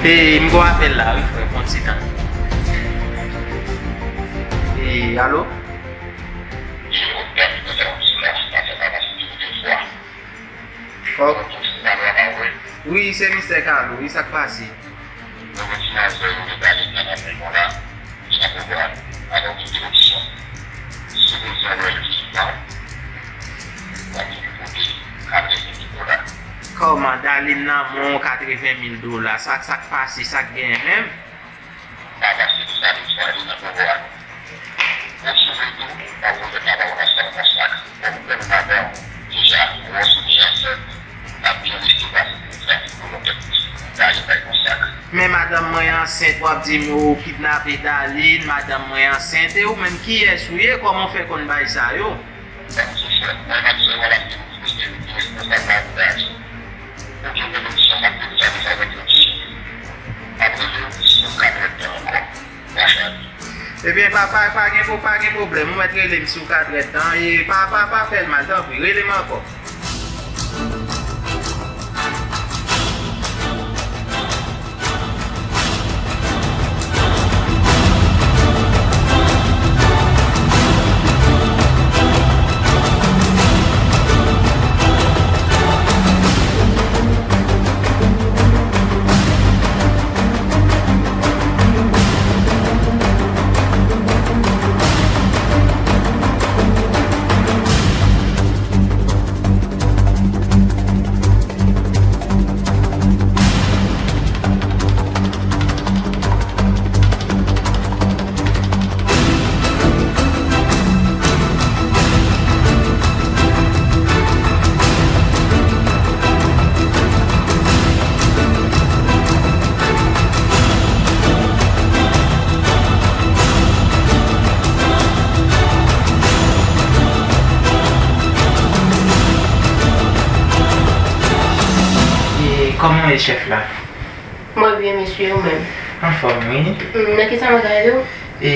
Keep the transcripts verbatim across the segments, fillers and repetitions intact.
E, m gon apèl la, wi, frè, pran ti tan. E, alo? Wi, se mistè Kalo, wi, sa k pase? Kòman, Darline nan men w katreven mil dola, sa, sa k pase, sa k genyen menm? Men madanm mwen ansent, w ap di m yo kidnape Darline, madanm mwen ansent, e ou menm kiyès ou ye, kòman w fè konn bagay sa yo? Ebyen, pa, pa, pa gen, pa gen pwoblèm, ou mèt rele m si w ka trèt tan, e pa, pa, pa fè l mal, tanpri, rele m ankò. E kòman w ye, chèf la? Mwen byen, mesye, ou menm? Anfòm, wi. Mm, nan kisa mwen ka ede w? E,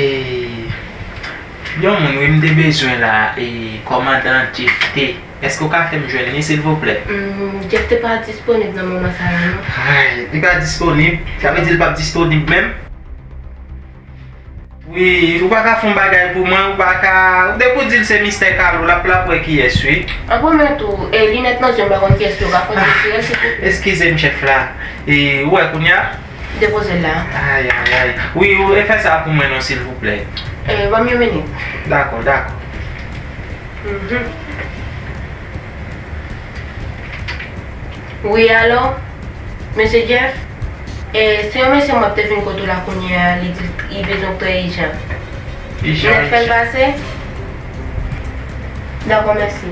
yon moun, wi, m te bezwen la, e, kòmandan Jeff T. Èske w ka fè m jwenn li, silvouplè? Mm, Jeff T pa disponib nan moman sa a, non. Ay, li pa disponib? Sa vle di li p ap disponib menm? Wi, ou pa ka fè yon bagay pou mwen, ou pa ka, ou depi w di l se mistè Kalo, l ap, l ap wè kiyès, wi. An premye tou, e linèt nan zye m pa konn kiyès li, ou ka fè yon retire l, silvouplè? Eskize m, chèf la. E, ou wè kounye a? Depoze l la. Ay, ay, ay. Wi, ou, e fè sa pou mwen non, silvouplè. E, ban m yon minit. Dakò, dakò. Mhm. Wi, alo? Mesye Jeff? E, se yon mesye m ap te vin kote w la kounye a, li di l, li bezwen w trè ijan. Ijan, ijan. N ap fè l pase? Dakò, mèsi.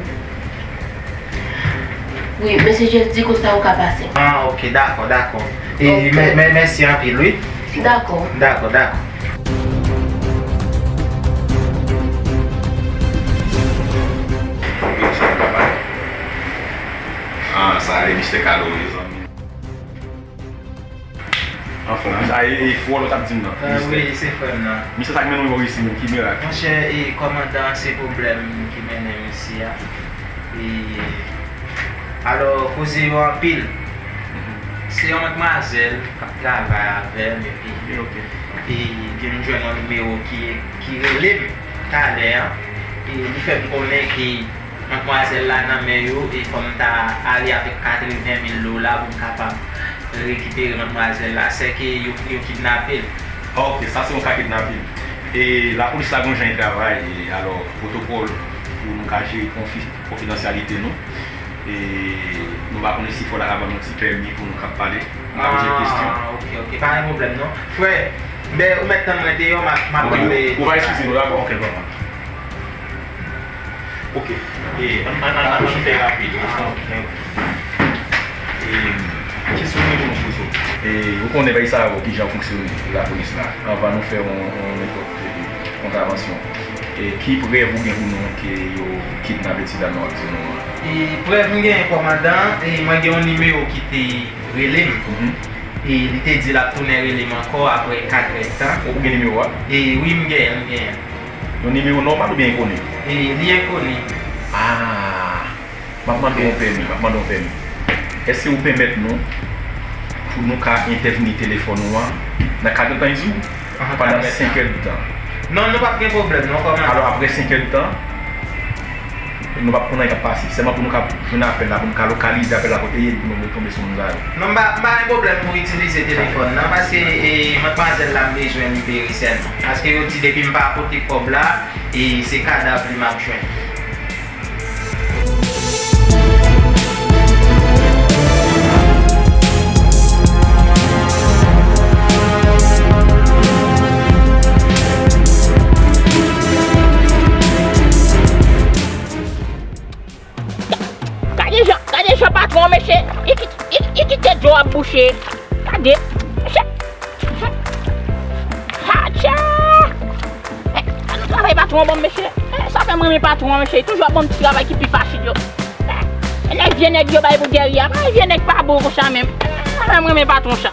Wi, mesye Jeff di konsa ou ka pase. Ah, ok, dakò, dakò. E, ok. Mè, mè, mèsi anpil, wi. Dakò. Dakò, dakò. Ah, sa e mistè Kalo, mezanmi. Anfen, sa e, e frè w t ap di m nan. Ah, wi, se frè m nan. Misye sa k mennen w isi menm, ki mirak? Monchè, e kòmandan, se pwoblèm ki mennen m isi a. E, alò, koze yo anpil. Mhm. Se yon madmwazèl k ap travay avè m, epi, ok, e, epi m jwenn yon nimewo ki, ki rele m talè a, e li fè m konnen ke madmwazèl la nan men yo, e fò m ta ale avèk katreven mil dola pou m kapab rekipere madmwazèl la, sèke yo, yo kidnape l. Ok, sa se yon ka kidnapin. E lapolis la gon jan y travay, e alò, pwotokòl pou nou ka jere konfi-, konfidansyalite nou. E nou pa konnen si frè w la ka ban nou ti pèmi pou nou kab pale. Nou ka poze l kesyon. Ah, ok, ok. Pa gen pwoblèm, non. Frè, men ou mèt tann mwen deyò, m ap, m ap... Ok, mande, ou, ou va eskize nou, dakò? Ok, dakò. Ok. E, ann, ann, ann, ann fè rapid. Ah, ok. E, kesyon mwen pou nou poze w. E, ou konnen bagay sa yo, kijan fonksyone, lapolis la. Anvan nou fè yon, yon nenpòt, e, kontravansyon. E ki prèv ou gen pou nou ke yo kidnape ti dam nan w ap di nou an? E prèv m genyen, kòmandan, e mwen gen yon nimewo ki te rele m. Mhm. E li te di l ap tounen rele m ankò apre kat èdtan. Ou gen nimewo a? E wi, m genyen, m genyen. Yon nimewo nòmal oubyen enkoni? E li enkoni. Ah. M ap mande w yon pèmi, m ap mande w yon pèmi. Èske ou pèmèt nou Pou nou ka entèvni telefòn ou an nan kadretan, Izou, pandan senk èdtan. Non, nou p ap gen pwoblèm, non, kòmandan. Alò, apre senk èdtan, nou p ap konn anyen k ap pase. Sèlman pou nou ka jwenn apèl la, pou nou ka lokalize apèl la kote l ye, pou nou retonbe sou moun sa yo. Non, m pa, m pa gen pwoblèm pou itilize telefòn nan, paske, e, madmwazèl la m bezwen libere sèlman. Paske yo di depi m pa pote kòb la, e, se kadav li m ap jwenn. Gade jan, gade jan patwon an, mesye, li kit-, li, li kite dlo ap bouche. Gade, mesye, mesye. Atcha! Eh, an nou travay patwon an ban m, mesye. Eh, sa fè m renmen patwon an, mesye. Li toujou ap ban m ti travay ki pi fasil yo. Eh, e nèg vye nèg yo bay pou Guerrier a. Bay vye nèg pa bon konsa menm. Eh, sa fè m renmen patwon sa.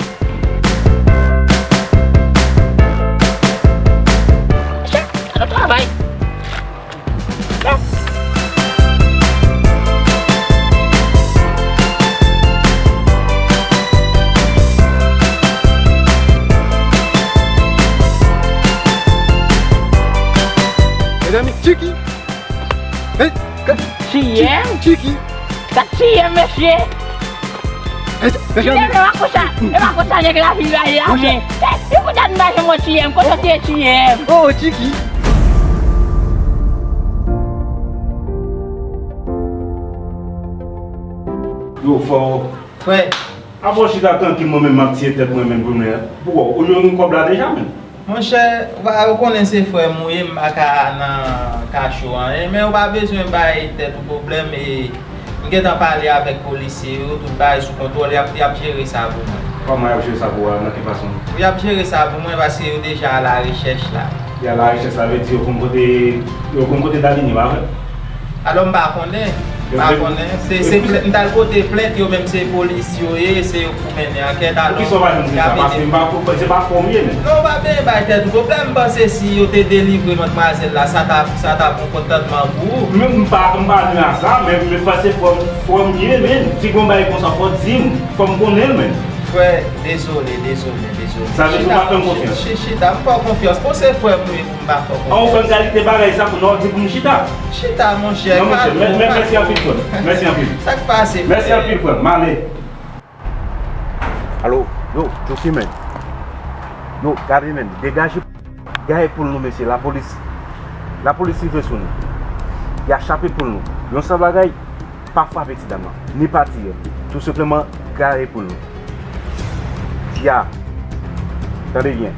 Mesye, an nou travay. Mezanmi, Tchiki! Hey, ka-, Tiyèm? Tchiki! Sa Tiyèm, mesye? Hey, mesye, Tiyèm, e pa konsa, e pa konsa nèg lavi a ye a, men. Hey, e pou dat m pa janm wè Tiyèm, kote w te ye Tiyèm? Oh, Tchiki! Yo, fò. Frè. Avan w chita trankil, mwen menm m ap tiye tèt mwen menm pou mwen. Pou wè, ou jwenn kòb la deja menm? Monchè, ou pa, ou konnen se frè m ou ye, m pa ka nan kache w anyen, men ou pa bezwen bay tèt ou pwoblèm, e m gentan pale avèk polisye yo, tout bagay sou kontwòl, y ap, y ap jere sa pou mwen. Kòman y ap jere sa pou ou a? Nan ki fason? Y ap jere sa pou mwen paske yo deja alarechèch la. Y alarechèch, sa vle di yo konn kote, yo konn kote Davini, pa vre? Alò, m pa konnen. M pa konnen. Se, se plent, m t al pote plent, yo menm se polis yo ye, se yo k pou mennen ankèt, alò. Poukisa w pa janm di sa? Paske m pa, se pa frè w m ye, menm. Non, w pa bezwen bay tèt ou pwoblèm, m panse si yo te delivre madmwazèl la, sa t ap, sa t ap yon kontantman pou ou. Men m pa, m pa nwi a sa, men, men frè se frè m, frè m ye, menm. Si gon bagay konsa, fò w di m, fò m konnen l, menm. Frè, dezole, dezole, dezole. Sa vle di ou pa fè m konfyans? Chi-, chi-, chita, m fè w konfyans. Bon, se frè m ou ye pou m pa fè w konfyans. An, ou fè m kalite bagay sa pou nou di pou m chita? Chita, monchè, kalme w, kalme w. Non, monchè, mè-, mè-, mèsi anpil, frè m. Mèsi anpil. Sa k pase, frè? Mèsi anpil, frè m. M ale. Alo, yo, Tchouki, menm. Yo, gade, menm, degaje, gaye poul nou, mesye, lapolis, lapolis rive sou nou. Y a chape poul nou. Yon sèl bagay, pa frape ti dam nan, ni pa tiye l. Tou senpleman, gaye poul nou. Ya. Tande byen.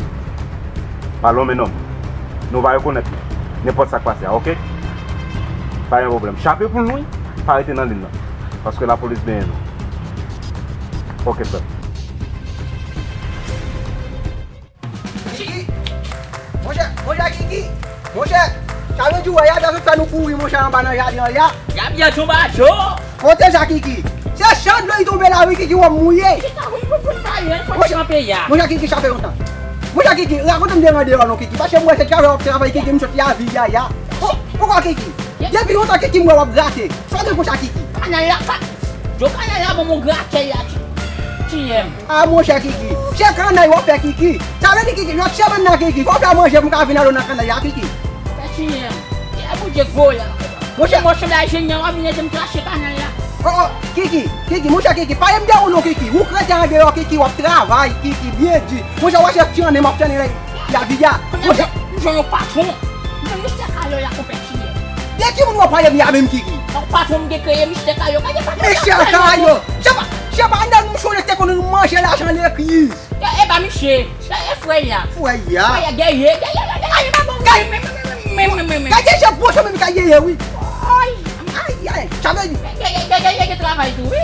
Pa lonmen non. Nou va rekonèt li. Nenpòt sa k pase a, oke? Pa gen pwoblèm. Chape poul nou, wi. Pa rete nan liy nan. Paske lapolis benyen nou. Oke, frè. Kiki! Monchè, monchè Kiki! Monchè, sa vle di w wè ya, sa sot fè nou kouri, monchè, anba nan jaden an ya. Gabiye tonbe a cho! Kote sa, Kiki? Se chan dlo li tonbe la wi, Kiki, wè m mouye. Chita, wi, pou, pou, pa yon, fò kanpe ya. Monchè Kiki, sa fè lontan. Monchè Kiki, rakonte m de randevou non, Kiki. Paske m wè se travay w ap travay, Kiki, m sot lavi ya, ya. Poukwa, Kiki? Depi lontan, Kiki, m wè w ap grate. Sa w te konsa, Kiki? Kanal la, ka-, yo kanal la, bon, mon gratè ya, ti, ti M. A, monchè Kiki, se kannay w ap fè, Kiki. Sa vle di, Kiki, lòt semèn nan, Kiki, fò w fè manje pou m ka vin alò nan kannay la, Kiki. Fè ti M. E pou Dye gwo la. Monchè, mwen se la jenyan, w ap vin ede m krache kannay la. Oh, oh, Kiki, Kiki, monchè Kiki, pale m de ou non, Kiki. Ou k rete andeyò, Kiki, w ap travay, Kiki, byen di. Monchè, w wè se fyannen m ap fyannen la, la vi a. Monchè. M jwenn yon patwon. M jwenn Mistè Kayo la, konpè. De ki moun w ap pale m ya menm, Kiki? Yon patwon m gen kreye Mistè Kayo. Gade patwon Mistè Kayo! Se pa, se pa nèg m sonje te konn manje lajan legliz. E, e pa misye. E, e frè ya. Frè ya. Frè ya, gèye, gèye, gèye, gèye, pa bon. Gade, men, men, men, men, men, men. Gade se bon, se menm ka gèye, wi. Ay. Ay, ay, sa vle di. Gèye, gèye, gèye, gèye travay tou, wi.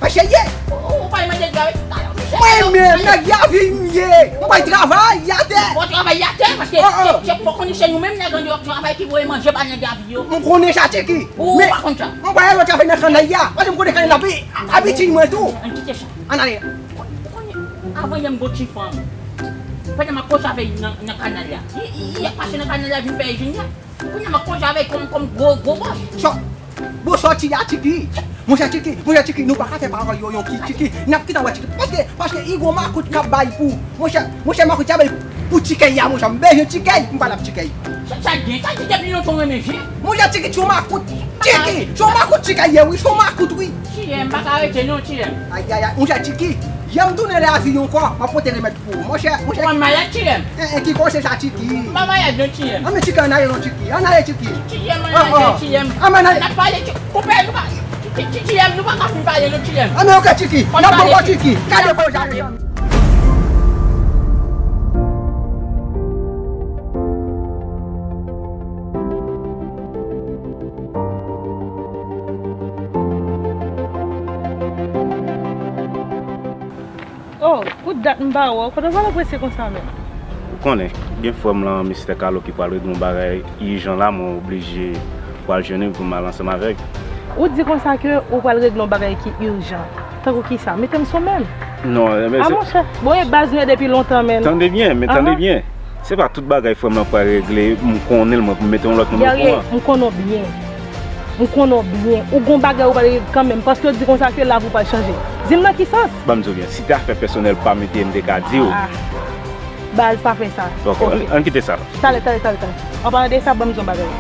Mwen serye. Ou, ou pa mande travay. Mwen menm, nèg lavi m ye. Mwen pa travay atè. Ou travay atè, paske se, se fò konnen se nou menm nèg andeyò k travay ki voye manje ba nèg lavi yo. M konnen sa, Tchiki. Ou pa konn sa. Mwen pa al travay nan kannay la. Paske m konnen kannay la pi abitid mwen tou. Ann kite sa. Ann ale. Ou konnen, avan yè m gon ti fanm. Pandan m ap koze avè l nan, nan kannay la. Li, li, li ap pase nan kannay la vin fè jenyan. Kounye a m ap koze avè l kòm, kòm gwo, gwo bòs. Sò, bon sòti a, Tchiki. Monchè Tchiki, monchè Tchiki, nou pa ka fè pawòl yo yon ki Tchiki. N ap kite wè Tchiki. Paske, paske Igo makout k ap bay pou. Monchè, monchè makout y ap bay pou Tchikèy a, monchè. M bezwen Tchikèy, m pale ap Tchikèy. Sa, sa gen, sa gen depi lontan w renmen vye. Monchè Tchiki, se yon makout. Tchiki, se yon makout Tchikèy ye, wi, se yon makout, wi. Tchiyè, m pa ka rete non, Tchiyè. Ayayay, monchè Tchiki, jan m tounen lavi ankò, m ap pote remèd pou ou. Monchè, monchè. Ou pa malad, Tchiyè? Eh, eh, ki konsèy sa, Tchiki? M pa malad non, Tchiyè. Ann men Tchiki, ann ale non, Tchiki. Ann ale, Tchiki. Tchiyè, m ann ale, Tchiyè. Ann men ann ale. N ap pale, Tchiki. Koupe, nou pa, Tchiki, Tchiyè, nou pa ka fin pale non, Tchiyè. Ann men oke, Tchiki. N ap bon, Tchiki. Gade pou jare. Oh, pou dat m pa wè w, kote w pral prese konsa menm? Ou konnen, gen frè m lan, mistè Kalo, ki pral regle yon bagay ijan la, mwen oblije pral jwenn li pou m al ansanm avè l. Ou di konsa ke ou pral regle yon bagay ki ijan. Tankou kisa? Mete m sou men m. Non, men se... A monchè, bon, e baz nou ye depi lontan, men. Tande byen, men tande byen. Se pa tout bagay frè m lan pral regle, m konnen l, mwen, pou m mete yon lòt moun okouran. Guerrier, m konnen w byen. M konnen w byen. Ou gon bagay ou pral regle kanmenm, paske w di konsa ke lavi w pral chanje. Di m nan ki sans? Ban m di w byen, si te afè pèsonèl pa m, m te ka di w. Ah, baz, pa fè sa. Ok, ann kite sa. Talè, talè, talè, talè. An palan de sa, ban m di w yon bagay.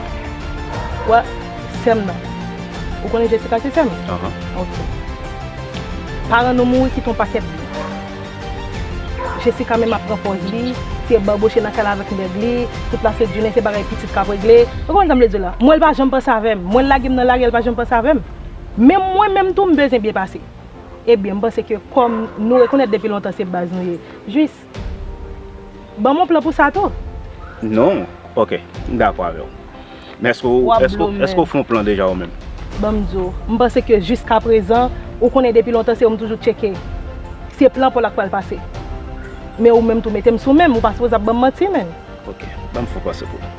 Wè, sè m nan. Ou konnen Jessica se sè m? Ok. Paran nou mouri, kite yon pakèt byen. Jessica menm ap pran pòz li, se banboche nan kay la avèk nèg li, tout la se jounen se bagay pitit k ap regle. Ou konprann sa m vle di w la? M wè l pa janm panse avè m. M wè l lage m nan lari, l pa janm panse avè m. Menm mwen menm tou, m bezwen byen pase. Ebyen, m panse ke kòm nou rekonèt depi lontan se baz nou ye, jis ban m yon plan pou sa tou. Non, ok, m dakò avè w. Men èske w, èske w, èske w fè yon plan deja ou menm? Ban m di w, m panse ke jiskaprezan, ou konnen depi lontan se ou m toujou tcheke. Se plan pa w la k pral pase. Men ou menm tou mete m sou men m, ou pa sipoze ap ban m manti, menn. Ok, ban m fè yon pase pou ou.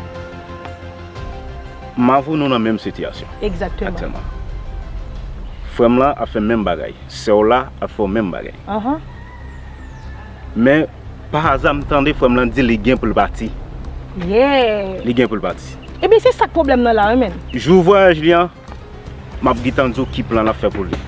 M avè w nou nan menm sitiyasyon. Egzakteman. Aktyèlman. Frè m lan ap fè menm bagay. Sè w la ap fè w menm bagay. Ahan. Men, pa aza m tande frè m lan di li gen pou l pati. Yeah. Li gen pou l pati. Ebyen, se sa k pwoblèm nan la, wi, menn. Jou vwayaj li an, m ap gentan di w ki plan n ap fè pou li.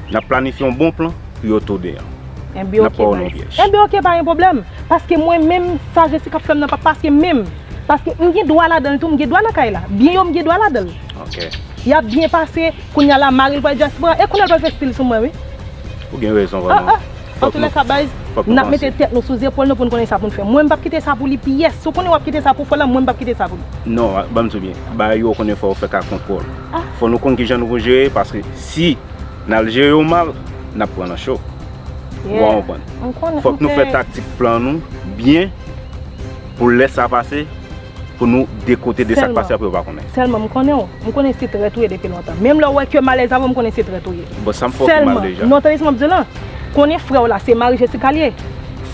N ap planifye yon bon plan pou yo toude an. N ap pa w nan pyèj. Enben, ok, pa gen pwoblèm. Paske mwen menm, sa Jessica ap fè m nan pa pase menm. Paske m gen dwa ladan l tou, m gen dwa nan kay la. Byen yo, m gen dwa ladan l. Ok. Y ap byen pase, kounye a la, mari l pral dyaspora, e kounye a l pral fè stil sou mwen, wi. Ou gen rezon, vrèman. Ah, ah. Antoulèka, baz, n ap mete tèt nou sou zepòl nou pou n konnen sa pou n fè. Mwen, m p ap kite sa pou li pyès. Si w konnen w ap kite sa pou frè w la, mwen, m p ap kite sa pou li. Non, ban m di w byen. Bagay yo, ou konnen, fò w fè ka kontwòl. Ah. Fò nou konn kijan nou pou jere, paske si n al jere yo mal, n ap pran nan cho. Ou konprann? Fòk nou fè taktik plan nou byen pou lè sa pase, pou nou de kote de sa k pase a pou yo pa konnen. Sèlman, m konnen w. M konnen se trèt ou ye depi lontan. Menm lè w wè ke m alèz avè w, m konnen se trèt ou ye. Bon, sa m fè w ki mal deja? Sèlman, non, tande sa m ap di w lan. Konnen frè w la, se mari Jessica l ye.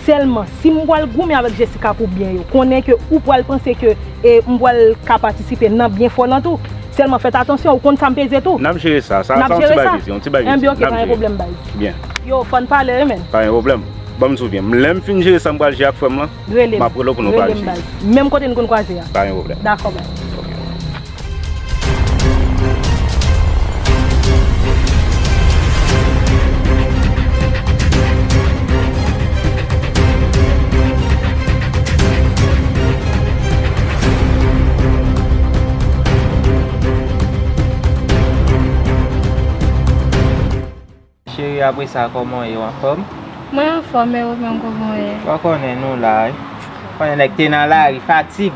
Sèlman, si m pral goumen avèk Jessica pou byen yo, konnen ke ou pral panse ke, e, m pral ka patisipe nan byen fò w lan tou. Sèlman fèt atansyon, ou konn sa m peze tou. N ap jere sa. Sa, sa yon ti bagay piti, yon ti bagay piti. Enben, ok, pa gen pwoblèm, baz. Byen. Yo, fò n pale, wi, menn. Pa gen pwoblèm. Ban m di w byen. Lè m fin jere sa m pral jere ak frè m lan, m ap rele w pou nou pral jere. Rele m, baz. Menm kote n konn kwaze a. Pa gen pwoblèm. Dakò, baz. Ok. Cheri, apre sa, kòman w ye, w anfòm? Mwen anfòm, e ou menm, kòman w ye? Ou konnen nou la, wi. Konnen nèg te nan lari, fatig.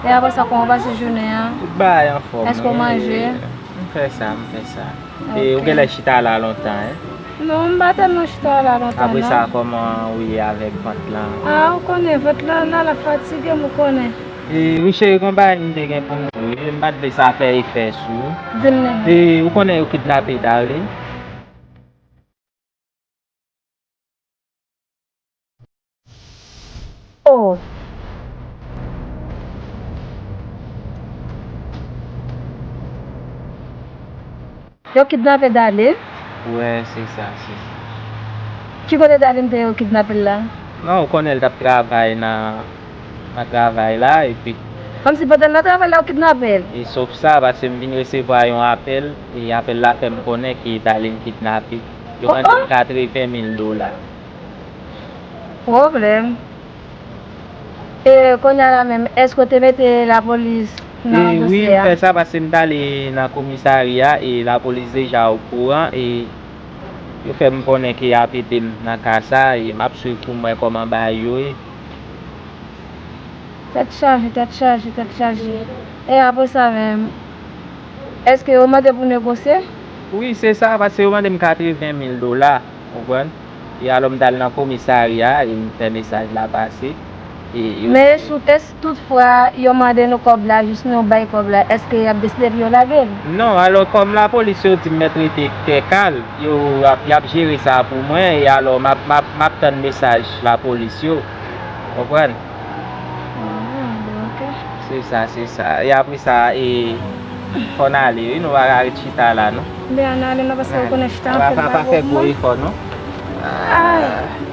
E apre sa, kòman w pase jounen an? Tout bagay anfòm, wi. Èske w manje? M fè sa, m fè sa. E ou genlè chita la lontan, en? Non, m pa tèlman chita la lontan, non. Apre sa, kòman ou ye avèk vant lan? A, ou konnen, vant lan, la, l ap fatige m, ou konnen. E, wi, cheri, gon bagay m te gen pou m di w, wi. M pa t vle sa fè efè sou ou. Di m, nenè. E, ou konnen yo kidnape Darly? Oh. Yo kidnape Darly? Wi, se sa, se sa. Ki kote Darly te yo kidnape l la? Non, ou konnen l t ap travay nan, nan travay la, epi Kòmsi pandan l nan travay la, yo kidnape l. E sòf sa, paske m vin resevwa yon apèl, e apèl la fè m konnen ke Darline kidnape. Yo mande m katreven mil dola. Pwoblèm. E kounye a la menm, èske w te mete lapolis nan dosye a? E wi, m fè sa paske m t ale nan komisarya e lapolis deja okouran e yo fè m konnen ke y ap ede m nan ka sa e m ap swiv pou m wè kòman bagay yo ye. Tèt chaje, tèt chaje, tèt chaje. E apre sa menm, èske yo mande pou negosye? Wi, se sa, paske yo mande m katreven mil dola, konprann? E alò m t al nan komisarya e m fè mesaj la pase. E yo Men di si, si toutfwa yo mande nou kòb la, jis nou bay kòb la, èske y ap deside pou yo lage l? Non, alò kòm lapolis yo di m mèt rete kè kal, yo ap, y ap jere sa pou mwen, e alò m ap, m ap, m ap tann mesaj lapolis yo. Konprann? Ah, bon, ok. Se sa, se sa. E apre sa, e, fò n ale, wi, nou pa ka ret chita la, non. Ben, ann ale, non, paske ou konnen chita an fè l pa bon pou mwen. Pa fè gwo efò, non. Ay.